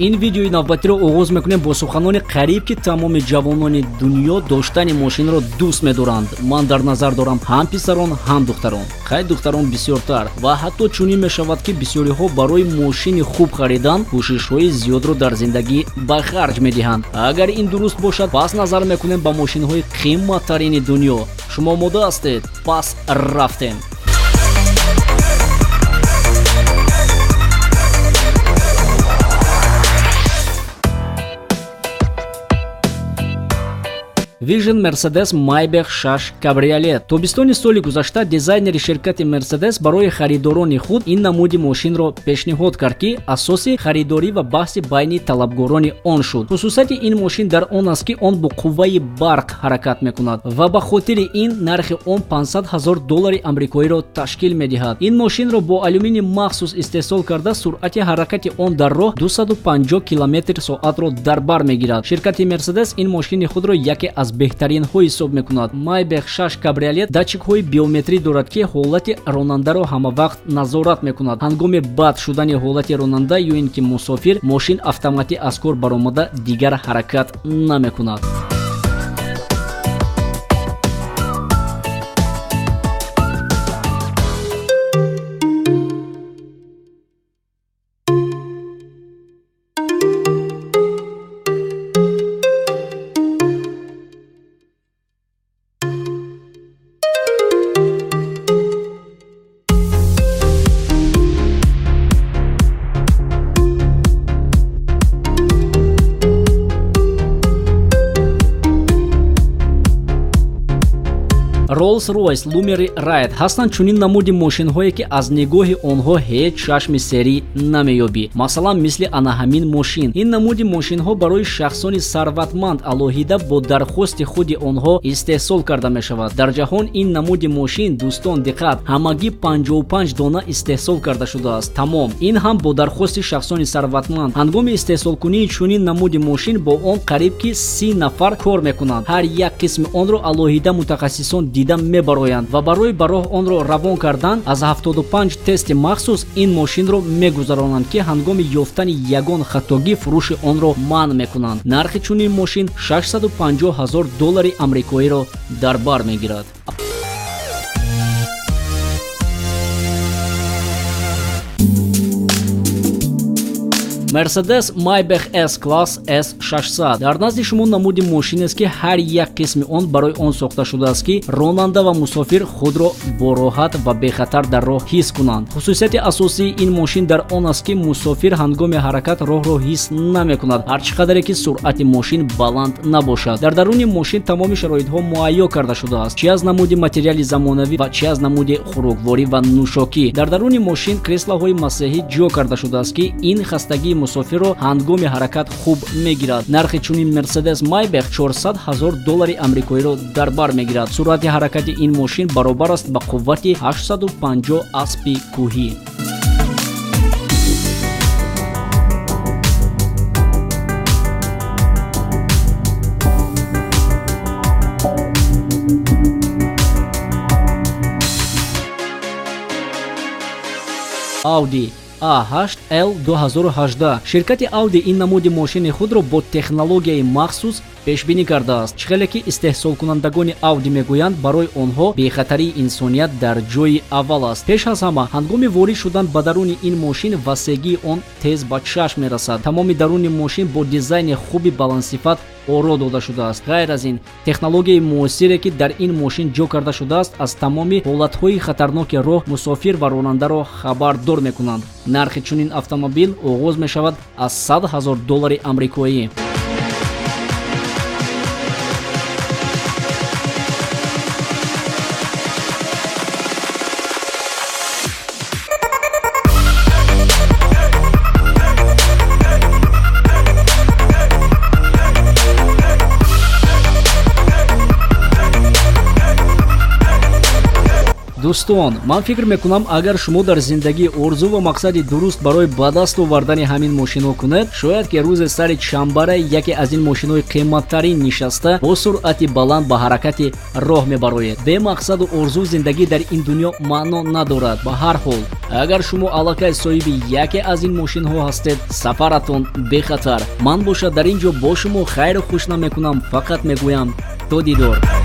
Ин видеои навбатиро оғоз мекунем бо суханони қариб ки тамоми ҷавонони дунё доштани мошинро дӯст медоранд. Ман дар назар дорам ҳам писарон, ҳам духтарон. Хай, духтарон бисёртар. Ва ҳатто чунин мешавад, ки бисёриҳо барои мошини хуб харидан кӯшишҳои зиёдро дар зиндагӣ ба харҷ медиҳанд. Агар ин дуруст бошад, пас назар мекунем ба мошинҳои қимматтарини дунё. Шумо омода ҳастед? Пас рафтем. Vision Mercedes Maybach 6 Cabriolet. Тобистони соли гузашта дизайнери ширкати Mercedes барои харидорони худ ин намуди мошинро пешниҳод кард, ки асоси харидорӣ ва баҳси байни талабгорони он шуд. Хусусияти ин мошин дар он аст, ки он бо қувваи барқ ҳаракат мекунад ва ба хотири ин нархи он 500 ҳазор доллари амрикоиро ташкил медиҳад. Ин мошинро бо алюминий махсус истеҳсол карда, суръати ҳаракати он дар роҳ 250 километр соатро дар бар мегирад. Ширкати Mercedes ин мошини худро яке аз беҳтаринҳо ҳисоб мекунад. Maybach 6 Cabriolet датчикҳои биометрӣ дорад, ки ҳолати ронандаро ҳамавақт назорат мекунад. Ҳангоми бад шудани ҳолати ронанда ё ин ки мусофир, мошин автоматӣ аз кор баромада дигар ҳаракат намекунад. Rolls-Royce Lumeri Ride ҳастанд чунин намуди мошинҳое, ки аз нигоҳи онҳо ҳеҷ чашми серӣ намеёбӣ. Масалан, мисли ана ҳамин мошин. Ин намуди мошинҳо барои шахсони сарватманд алоҳида бо дархости худи онҳо истеҳсол карда мешавад. Дар ҷаҳон ин намуди мошин, дӯстон диққат, ҳамагӣ 55 дона истеҳсол карда шудааст. Тамом. Ин ҳам бо дархости шахсони сарватманд. Ҳангоми истеҳсолкунии чунин намуди мошин бо он қариб ки 30 нафар кор мекунанд. Ҳар як қисми онро алоҳида мутахассисон дида мебароянд ва барои ба роҳ онро равон кардан аз 75 тести махсус ин мошинро мегузаронанд, ки ҳангоми ёфтани ягон хатогӣ фурӯши онро манъ мекунанд. Нархи чунин мошин 650 ҳазор доллари амрикоиро дар бар мегирад. Mercedes Maybach S-Class S600. Дар назди шумо намуди мошинест, ки ҳар як қисми он барои он сохта шудааст, ки ронанда ва мусофир худро бо роҳат ва бехатар дар роҳ ҳис кунанд. Хусусияти асосии ин мошин дар он аст, ки мусофир ҳангоми ҳаракат роҳро ҳис намекунад, ҳар чӣ қадаре ки суръати мошин баланд набошад. Дар даруни мошин тамоми шароитҳо муайё карда шудааст, чи аз намуди материали замонавӣ ва чи аз намуди хӯрокворӣ ва нӯшокӣ. Дар даруни мошин креслаҳои масеҳӣ ҷо карда шудааст, ки ин хастагии мусофирро ҳангоми ҳаракат хуб мегирад. Нархи чунин Mercedes Maybach 400 ҳазор доллари амрикоиро дар бар мегирад. Суръати ҳаракати ин мошин баробар аст ба қуввати 850 аспи кӯҳӣ. Audi A8 L 2018. Ширкати Audi ин намуди мошини худро бо технологияи махсус пешбинӣ кардааст. Чӣ хеле ки истеҳсолкунандагони Audi мегӯянд, барои онҳо бехатарии инсоният дар ҷои аввал аст. Пеш аз ҳама, ҳангоми ворид шудан ба даруни ин мошин васегии он тез ба чашм мерасад. Тамоми даруни мошин бо дизайни хуби баландсифат оро дода шудааст. Ғайр аз ин, технологияи муосире, ки дар ин мошин ҷо карда шудааст, аз тамоми ҳолатҳои хатарноки роҳ мусофир ва ронандаро хабардор мекунанд. Нархи чунин автомобил оғоз мешавад аз 100 ҳазор доллари амрикоӣ. Дӯстон, ман фикр мекунам, агар шумо дар зиндагӣ орзу ва мақсади дуруст барои ба даст овардани ҳамин мошинҳо кунед, шояд ки рӯзе сари чамбараи яке аз ин мошинҳои қиматтарин нишаста, бо суръати баланд ба ҳаракати роҳ мебароед. Бемақсаду орзу зиндагӣ дар ин дунё маъно надорад. Ба ҳар ҳол, агар шумо аллакай соҳиби яке аз ин мошинҳо ҳастед, сафаратон бехатар. Ман бошад, дар ин ҷо бо шумо хайру хуш намекунам, фақат мегӯям: то дидор.